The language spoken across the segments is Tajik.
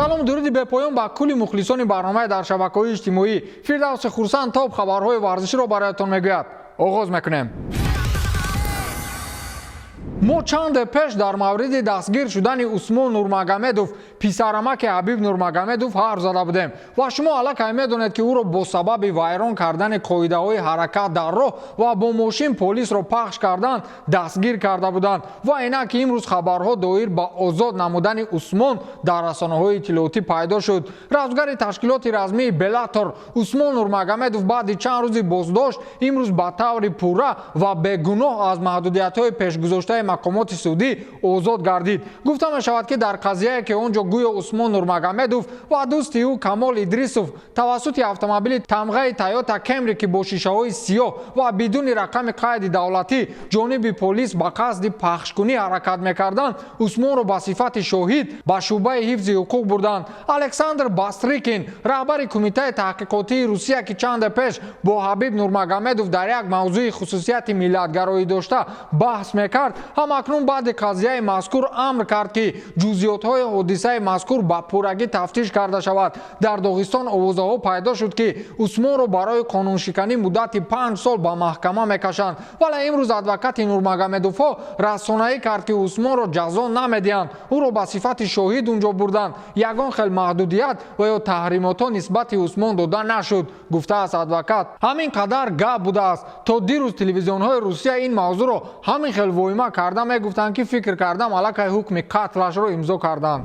Салом, дуруди бепоён ба кулли мухлисони барномаи дар шабакаҳои иҷтимоӣ. Фирдавси Хурсанд топ хабарҳои варзиширо бароятон мегӯяд. Оғоз мекунем. Мо чанде пеш дар мавриди дастгир шудани Усмон Нурмагомедов, писарамаки Ҳабиб Нурмагомедов, ҳарф зада будем ва шумо аллакай медонед, ки ӯро бо сабаби вайрон кардани қоидаҳои ҳаракат дар роҳ ва бо мошин полисро пахш кардан дастгир карда буданд. Ва инак имрӯз хабарҳо доир ба озод намудани Усмон дар расонаҳои иттилоотӣ пайдо шуд. Размгари ташкилоти размии Беллатор Усмон Нурмагомедов баъди чанд рӯзи боздошт имрӯз ба таври пурра ва бегуноҳ аз маҳдудиятҳои пешгузоштаи мақомоти судӣ озод гардид. Гуфта мешавад, ки дар қазияе, ки он ҷо гӯё Усмон Нурмагомедов ва дӯсти ӯ Камол Идрисов тавассути автомобили тамғаи Тойота Кемри, ки бо шишаҳои сиёҳ ва бидуни рақами қайди давлатӣ ҷониби полис ба қасди пахшкунӣ ҳаракат мекарданд, Усмонро ба сифати шоҳид ба шӯъбаи ҳифзи ҳуқуқ бурданд. Александр Бастрикин, раҳбари Кумитаи таҳқиқотии Русия, ки чанде пеш бо Ҳабиб Нурмагомедов дар як мавзӯи хусусияти миллатгароӣ дошта баҳс мекард, ҳамакнун баъди қазияи мазкур амр кард, ки ҷузъиётҳои ҳодисаи мазкур ба пуррагӣ тафтиш карда шавад. Дар Доғистон овозаҳо пайдо шуд, ки Усмонро барои қонуншиканӣ муддати 5 сол ба маҳкама мекашанд, вале имрӯз адвокати Нурмагомедовҳо расонаӣ кард, ки Усмонро ҷазо намедиҳанд, ӯро ба сифати шоҳид унҷо бурданд. Ягон хел маҳдудият ва ё таҳримотҳо нисбати Усмон дода нашуд, гуфтааст адвокат. Ҳамин қадар гап будааст. То дирӯз телевизионҳои Русия ин мавзӯъро ҳамин хел воима карда мегуфтанд, ки фикр кардам, аллакай ҳукми қатлашро имзо карданд.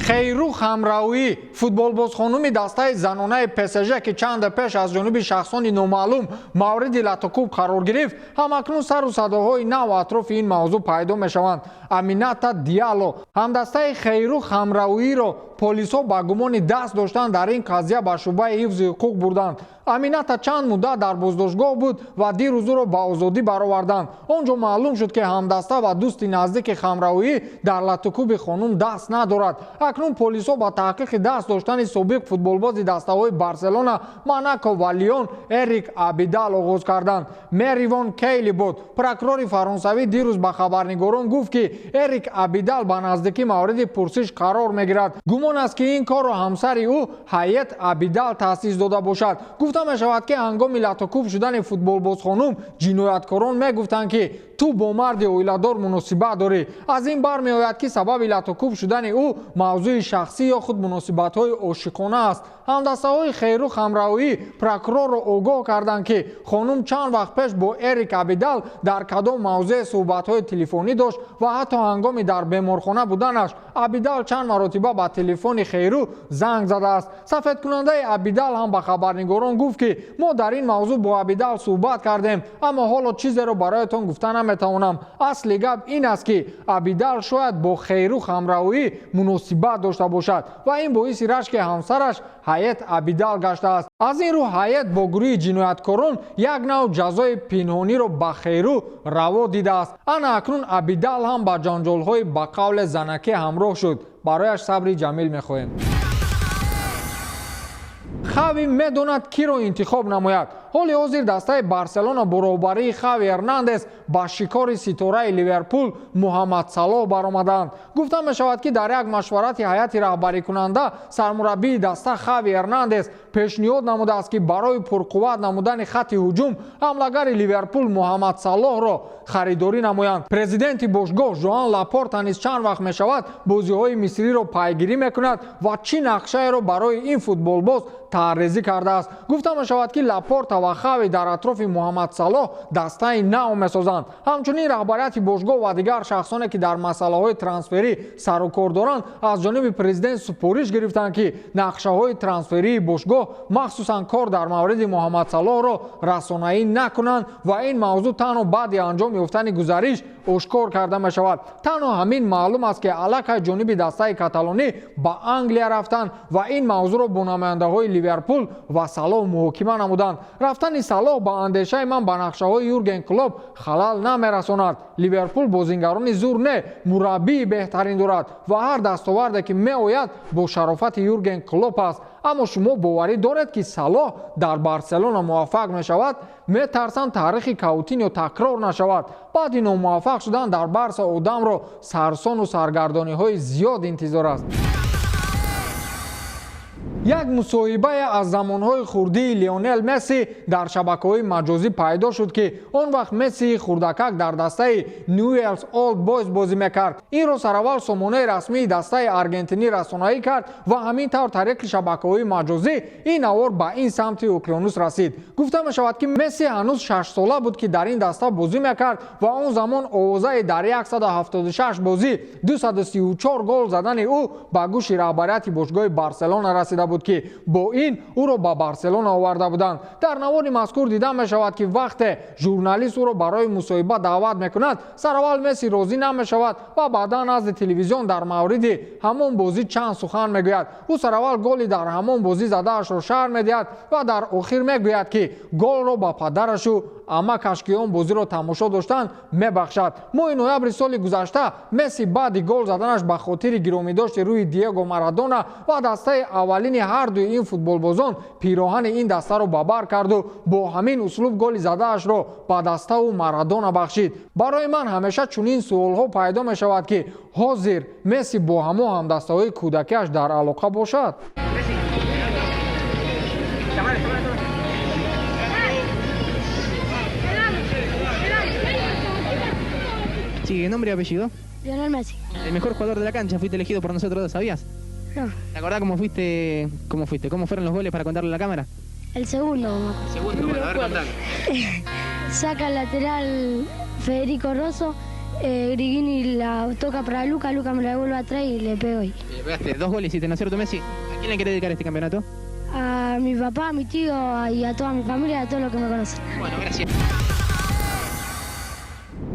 Хейру Хамрауӣ, футболбозхонуми дастаи занонаи ПСЖ, ки чанде пеш аз ҷониби шахсони номаълум мавриди латукӯб қарор гирифт, ҳамакнун сару садоҳои нав атрофи ин мавзӯъ пайдо мешаванд. Амината Диало, ҳамдастаи Хейру Хамрауиро, полисҳо ба гумони даст доштан дар ин қазия ба шӯъбаи ҳифзи ҳуқуқ бурданд. Амината чанд муддат дар боздоштгоҳ буд ва дирӯз ӯро ба озодӣ бароварданд. Он ҷо маълум шуд, ки ҳамдаста ва дӯсти наздики Хамрауӣ дар латукӯби хонум даст надорад. Акнун полисҳо ба таҳқиқи даст доштани собиқ футболбози дастаҳои Барселона, Монако ва Лион Эрик Абидал оғоз карданд. Меривон Кейлибот, прокурори фаронсавӣ, дирӯз ба хабарнигорон гуфт, ки Эрик Абидал ба наздикӣ мавриди пурсиш қарор мегирад. Гумон аст, ки ин корро ҳамсари ӯ Ҳайет Абидал таъсис дода бошад. Гуфта мешавад, ки ҳангоми латукӯб шудани футболбозхонум ҷинояткорон мегуфтанд, ки ту бо марди оиладор муносибат дорӣ. Аз ин бармеояд, ки сабаби латукӯб шудани ӯ мавзӯи шахсӣ ё худ муносибатҳои ошиқона аст. Ҳамдастаҳои Хейру Хамрауӣ прокурорро огоҳ карданд, ки хонум чанд вақт пеш бо Эрик Абидал дар кадом мавзеъ суҳбатҳои телефонӣ дошт ва ҳатто ҳангоми дар беморхона буданаш Абидал чанд маротиба ба телефони Хейру занг задааст. Сафедкунандаи Абидал ҳам ба хабарнигорон гуфт, ки мо дар ин мавзӯъ бо Абидал суҳбат кардем, аммо ҳоло чизеро бароятон гуфта наметавонам. Асли гап ин аст, ки Абидал шояд бо Хейру Хамрауӣ муносибат дошта бошад ва ин боиси рашки ҳамсараш Ҳайет Абидал гаштааст. Аз ин рӯ Ҳайет бо гурӯҳи ҷинояткорон як навъ ҷазои пинҳониро ба Хейру раво дидааст. Ана акнун Абидал ҳам ба ҷанҷолҳои ба қавле занакӣ ҳамроҳ шуд. Барояш сабри ҷамил мехоҳем. Хави медонад, киро интихоб намояд. Ҳоли ҳозир дастаи Барселона бо роҳбарии Хави Эрнандес ба шикори ситораи Ливерпул Муҳаммад Салоҳ баромаданд. Гуфта мешавад, ки дар як машварати ҳайати раҳбарикунанда сармураббии даста Хави Эрнандес пешниҳод намудааст, ки барои пурқувват намудани хатти ҳуҷум ҳамлагари Ливерпул Муҳаммад Салоҳро харидорӣ намоянд. Президенти бошгоҳ Жоан Лапорта низ чанд вақт мешавад, бозиҳои мисриро пайгирӣ мекунад ва чӣ нақшаеро барои ин футболбоз тарҳрезӣ кардааст. Гуфта мешавад, ки Лапорта ва Хави дар атрофи Муҳаммад Салоҳ дастаи нав месозанд. Ҳамчунин раҳбарияти бошгоҳ ва дигар шахсоне, ки дар масъалаҳои трансферӣ сарукор доранд, аз ҷониби президент супориш гирифтанд, ки нақшаҳои трансферии бошгоҳ, махсусан кор дар мавриди Муҳаммад Салоҳро, расонаӣ накунанд ва ин мавзӯъ танҳо баъди анҷом ёфтани гузариш ошкор карда мешавад. Танҳо ҳамин маълум аст, ки аллакай ҷониби дастаи каталонӣ ба Англия рафтанд ва ин мавзӯъро бо намояндаҳои Ливерпул ва Салоҳ муҳокима намуданд. Рафтани Салоҳ, ба андешаи ман, ба нақшаҳои Юрген Клоп халал намерасонад. Ливерпул бозингарони зур не, мураббии беҳтарин дорад ва ҳар дастоварде, ки меояд, бо шарофати Юрген Клоп аст. Аммо шумо боварӣ доред, ки Салоҳ дар Барселона муваффақ мешавад? Метарсам, таърихи Каутиньо такрор нашавад. Баъди номуваффақ шудан дар Барса одамро сарсону саргардониҳои зиёд интизор аст. Як мусоҳибае аз замонҳои хурдии Лионел Месси дар шабакаҳои маҷозӣ пайдо шуд, ки он вақт Мессии хурдакак дар дастаи Ньюэлс Олд Бойз бозӣ мекард. Инро сараввал сомонаи расмии дастаи аргентинӣ расонаӣ кард ва ҳамин тавр тариқи шабакаҳои маҷозӣ ин навор ба ин самти уқёнус расид. Гуфта мешавад, ки Месси ҳанӯз 6-сола буд, ки дар ин даста бозӣ мекард ва он замон овозаи дар 176 бозӣ 234 гол задани ӯ ба гӯши раҳбарияти бошгоҳи Барселона расида буд, ки бо ин ӯро ба Барселона оварда буданд. Дар навори мазкур дида мешавад, ки вақте журналист ӯро барои мусоҳиба даъват мекунад, сараввал Месси розӣ намешавад ва баъдан назди телевизион дар мавриди ҳамон бозӣ чанд сухан мегӯяд. Ӯ сараввал голи дар ҳамон бозӣ задаашро шарҳ медиҳад ва дар охир мегӯяд, ки голро ба падарашу амакаш, ки он бозиро тамошо доштанд, мебахшад. Моҳи ноябри соли гузашта Месси баъди гол заданаш ба хотири гиромидошти рӯҳи Диего Марадона ва дастаи аввалини ҳар дуи ин футболбозон пироҳани ин дастаро ба бар карду бо ҳамин услуб голи задаашро ба даставу Марадона бахшид. Барои ман ҳамеша чунин суолҳо пайдо мешавад, ки ҳозир Месси бо ҳамон ҳамдастаҳои кӯдакиаш дар алоқа бошад. Sí, nombre y apellido. Lionel Messi. El mejor jugador de la cancha, fuiste elegido por nosotros dos, ¿sabías? No. ¿Te acordás cómo fuiste? ¿Cómo fuiste? ¿Cómo fueron los goles para contarle a la cámara? El segundo, me acuerdo. El segundo, bueno, a ver, contalo. Saca el lateral Federico Rosso, Grigini la toca para Luca, Luca me la devuelve atrás y le pego. Y le pegaste dos goles, hiciste, ¿no es cierto, Messi? ¿A quién le querés dedicar este campeonato? A mi papá, a mi tío y a toda mi familia, a todos los que me conocen. Bueno, gracias.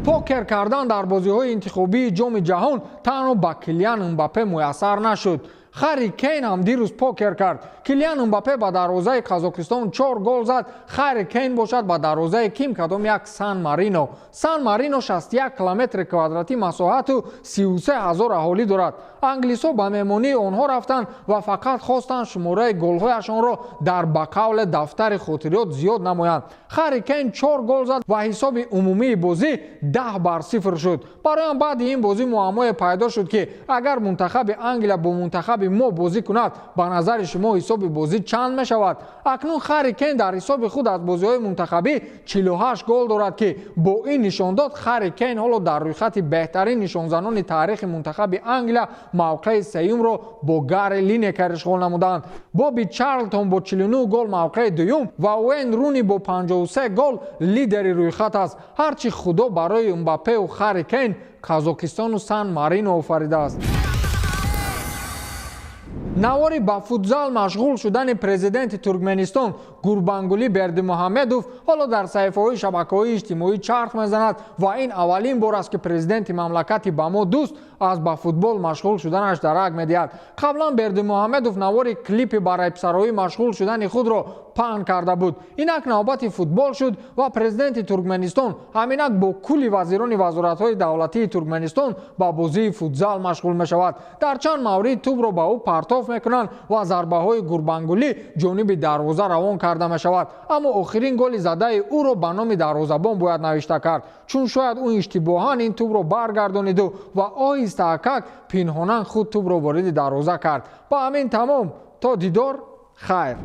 Покер кардан дар бозиҳои интихобии Ҷоми ҷаҳон танҳо ба Килиан Мбаппе муяссар нашуд. Харри Кейн ҳам дирӯз покер кард. Килиан Мбаппе ба дарвозаи Қазоқистон чор гол зад, Харри Кейн бошад ба дарвозаи ким кадом як Сан Марино. Сан Марино 61 километри квадратӣ масоҳату 33 ҳазор аҳолӣ дорад. Англисҳо ба меҳмонии онҳо рафтанд ва фақат хостанд шумораи голҳояшонро дар ба қавле дафтари хотириёт зиёд намоянд. Харри Кейн чор гол зад ва ҳисоби умумии бозӣ 10-0 шуд. Бароям баъди ин бозӣ муаммое пайдо шуд, ки агар мунтахаби Англия бо мунтахаби мо бозӣ кунад, ба назари шумо ҳисоби бозӣ чанд мешавад? Акнун Харри Кейн дар ҳисоби худ аз бозиҳои мунтахабӣ 48 гол дорад, ки бо ин нишондод Харри Кейн ҳоло дар рӯйхати беҳтарин нишонзанони таърихи мунтахаби Англия мавқеи сеюмро бо Гарри Линекер ишғол намуданд. Боби Чарлтон бо 49 гол мавқеи дуюм ва Уэйн Руни бо 53 гол лидери рӯйхат аст. Ҳарчи Худо барои Мбаппеу Харри Кейн Қазоқистону Сан Марино офаридааст. Навори ба футзал машғул шудани президенти Туркменистон Гурбангулӣ Бердимуҳаммедов ҳоло дар саҳифаҳои шабакаҳои иҷтимоӣ чарх мезанад ва ин аввалин бор аст, ки президенти мамлакати ба мо дӯст аз ба футбол машғул шуданаш дарак медиҳад. Қаблан Бердимуҳаммедов навори клипи ба репсароӣ машғул шудани худро паҳн карда буд. Инак навбати футбол шуд ва президенти Туркменистон ҳаминак бо кулли вазирони вазоратҳои давлатии Туркменистон ба бозии футзал машғул мешавад. Дар чанд маврид тӯбро ба ӯ партоф мекунанд ва зарбаҳои Гурбангулӣ ҷониби дарвоза равон карда мешавад, аммо охирин голи задаи ӯро ба номи дарвозабон бояд навишта кард, чун шояд ӯ иштибоҳан ин тӯбро баргардониду ва оҳистаакак пинҳонан худ тӯбро вориди дарвоза кард. Ба ҳамин тамом, то дидор, хайр.